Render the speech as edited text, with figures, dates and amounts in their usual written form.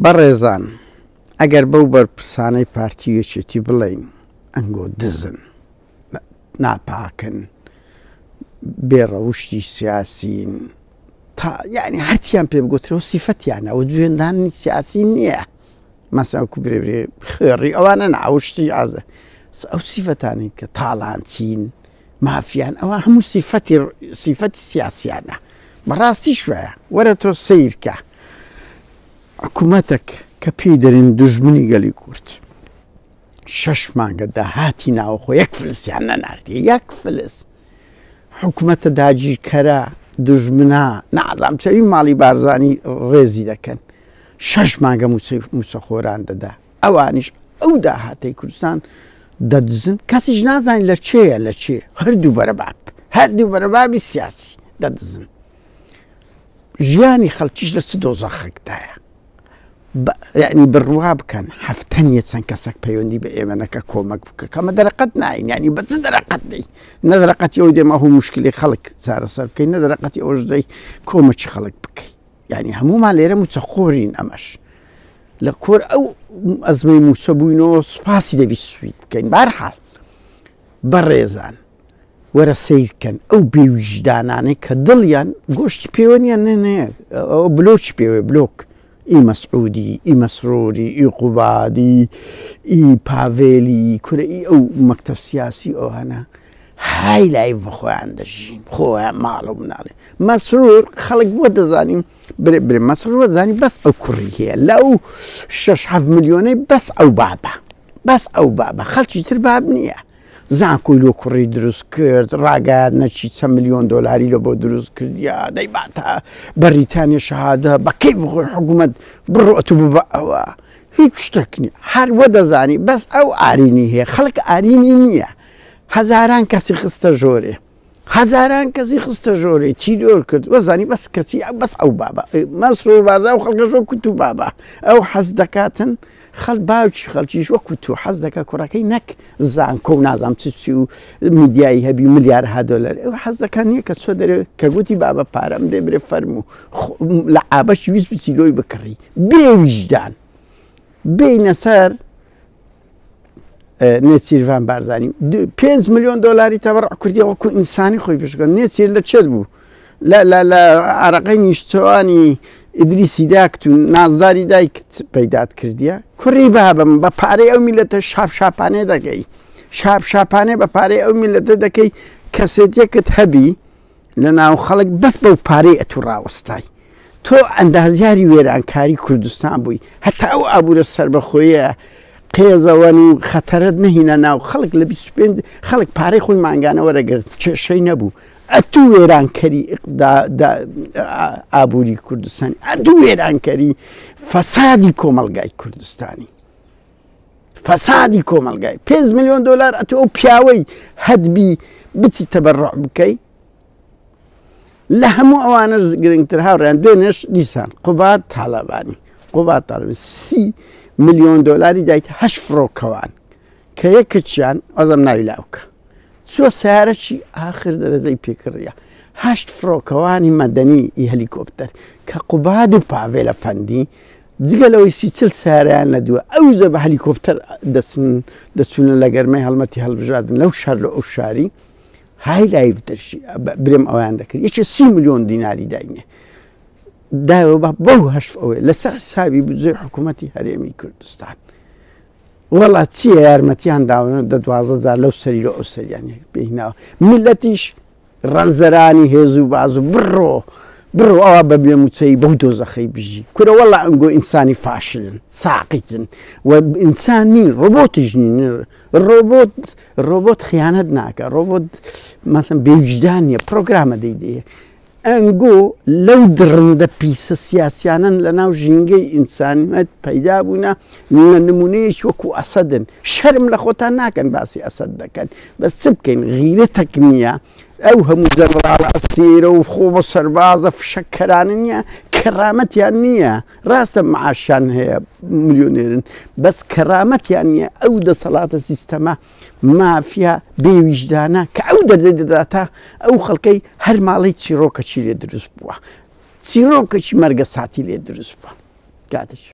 بەڕێزان ئەگەر بەو بەرپرسانەی پارتی و یەکێتی بڵێین ئەنگۆ دزن، ناپاکن، بێ ڕەوشتی سیاسین، تا یعنی هەرچیان پێ بگوترەوە سیفەتیانە و جوێندانی سیاسی نییە. مەسەن کو برێ برێ خوێڕی ئەوانە ناوشتی ئازە ئەو سیفەتانی کە تاڵانچین مافیان ئەوە هەموو سیفەتی سیفەتی سیاسیانە بەڕاستیش وایە وەرە تۆ سەیرکە حکوومەتێک کە پێی دەرین دوژمنی گەلی کورد شەش مانگە داهاتی ناوەخۆ یەک فلسیان نەناردیە یەک فلس حکوومەتە داگیرکەرە دوژمنا نازام چەوی ماڵی بارزانی ڕێزی دەکەن شەش مانگە موچەی موچەخۆران دەدا ئەوانیش ئەو داهاتەی کوردستان دەدزن کەسیش نازانین لە چێیە لە چێ هەردوو بەرەباب هەردوو بەرەبابی سیاسی دەدزن ژیانی خەڵکیش لە چ دۆزەخێکدایە یعنی بڕوا بکەن هەفتە نییە چەند کەسێک پەیوەندی بە ئێمە نەکە کۆمەک بکە کەمە دەرەقەت ناین یعنی بە چ دەرەقەت دەی نە دەرەقەتی ئەو دێمە هو مشکلی خەڵک چارەسەر بکەین نە دەرەقەتی ئەوش دەی کۆمەکی خەڵک بکەی یعنی هەموومان لێرە موچەخۆرین ئەمەش لە کۆر ئەو ئەزمەی موچە بووینەوە سوپاسی دەبی سوید بکەین بارحاڵ بەڕێزان وەرە سەیرکەن ئەو بێویژدانانەی کە دڵیان گۆشتی پێوە نییە نێ نێ ئەوە بلۆکی پێوە بلۆک ئی مەسعودی ئی مەسرۆری ئی قوبادی ئی پاڤێلی کورە ئی ئەو مەکتەب سیاسی ئەوانە های لایڤ خۆیان دەژین خۆیان ماڵ و مناڵی مەسرور خەڵک بۆ دەزانین برێ برێ مەسرور زانی بەس ئەو کوڕی هەیە لە ئەو شەش هەفت ملیۆنەی بەس ئەو بابە بەس ئەو بابە خەڵکی تر باب نییە زانکۆی لۆ کوڕی دروست کرد ڕاگەیاندنەکی چەند ملیۆن دۆلاری لە بۆ دروست کردیا دەیباتە بەریتانیا شەهادە بە کەیف خۆی حکوومەت بڕۆ ئەتوو ببە ئەوە هیچ شتێک نییە هەر وە دەزانی بەس ئەو ئارینی هەیە خەڵک ئارینی نییە هەزاران کەسی خستە ژۆرێ هەزاران کەسی خستە ژۆرێ تیرۆر کرد وەزانی بەس کەسی بەس ئەو بابە مەسرور بارزانی ئەو خەڵکەش وەکو تو بابە ئەو حەز دەکاتن خەڵ باوکی خەڵکیش وەکو تو حەز دەکە کوڕەکەی نەک زانکۆ و نازام چ چی و میدیایی هەبی و ملیارها دۆلار ئەو حەز دەکات نییە کە چۆ دەرێ کە گوتی بابە پارەم دێ برێ فەرموو لە عابەشی ویست بچی لۆی بکڕی بێ ویژدان بێینە سەر نێچیرڤان بارزانی 5 میلیۆن دۆلاری تەبەڕع کردی وەکو ئینسانی خۆی پشکە نێچیر لە چێت بوو لە لە لە عراقی نیشتوانی ئیدریسی داکت و نازداری دایکت پەیدات کردیە کوڕی بابم بە پارەی ئەو میلەتە شاپ شاپانێ دەکەی شاپ شاپانێ بە پارەی ئەو میلەتە دەکەی کەسێتێکت هەبی لە ناو خەڵک بەس بەو پارەی ئەتوو ڕاوەستای تۆ ئەندازیاری وێرانکاری کوردستان بووی هەتا ئەو ئابوورە سەربەخۆیە قێزەوەن و خەتەرەت نەهینا ناو خەڵک لە 25 خەڵک پارەی خۆی مانگانە وەرەگرت کێشەی نەبوو ئەتوو وێرانکەری ئابووری کوردستانی ئەتوو وێرانکەری فەسادی کۆمەڵگای کوردستانی فەسادی کۆمەڵگای 5 میلیۆن دلار ئەتو ئەو پیاوەی هەتبی بچی تەبەڕع بکەی لە هەموو ئەوانەش گرنگتر هاوڕیان دوێنێش دیسان قوباد تاالبانی قوباد تاالبانی سی میلیۆن دلاری دایت هەش فڕۆکەوان کە یەکەکیان ئەزم ناوی لاوکە چوە سیارەکی ئاخر دەرەجەی پێکڕیە هەشت فڕۆکەوانی مەدەنی ئی هەلیکۆپتەر کە قوباد و پاڤێلە فەندی جگە لەوەی سی چل سیارەیان لە دووە ئەوجە بە هەلیکۆپتەر دەچن دەچوونە لە گەرمەی هەڵمەتی هەڵبژاردن لەو شار لە ئەو شاری های لایڤ دەرشی برێم ئەویان دەکرد یەکێ سی میلیۆن دیناری داینێ دایەوە بە بەو هەشت ئەوەیە لەسەر حسابی بودجەی حکوومەتی هەرێمی کوردستان وەڵا چیە یارمەتیان داون دە 12 جار لەو سەری لە ئەو سەریان پێیناوە میلەتیش ڕەنجدەرانی هێز و باز و بڕۆ بڕۆ ئەوە بە بێ موچەی بەو دۆزەخەی بژی کورە وەڵا ئەنگۆ ئینسانی فاشلن ساقیتن و ئینسان نین ڕۆبۆتیش نین ڕۆبۆت ڕۆبۆت خیانەت ناکە ڕۆبۆت مەسەن بێویژدان نییە پرۆگرامە دەیدەیە ئەنگۆ لەو دڕندە پیسە سیاسیانەن لە ناو ژینگەی ئینسانیەت پەیدا بوونە لە نمونەیەکی وەکو ئەسەدن شەرم لە خۆتان ناکەن باسی ئەسەد دەکەن بەس چ بکەین غیرەتەک نییە ئەو هەموو جەنڕاڵە ئەستێرە و خۆ بە سەربازە فشەکەرانە نییە کەرامەتیان نییە ڕاستە معاشیان هەیە ملیۆنێرن بەس کەرامەتیان نییە ئەو دەسەڵاتە سیستەمە مافیا بێ ویژدانە کە ئەو دەردە دەداتە ئەو خەڵکەی هەر ماڵەی چیڕۆکەکی لێ دروست بووە چیڕۆکەکی مەرگە ساتی لێ دروست بووە کاتێکی.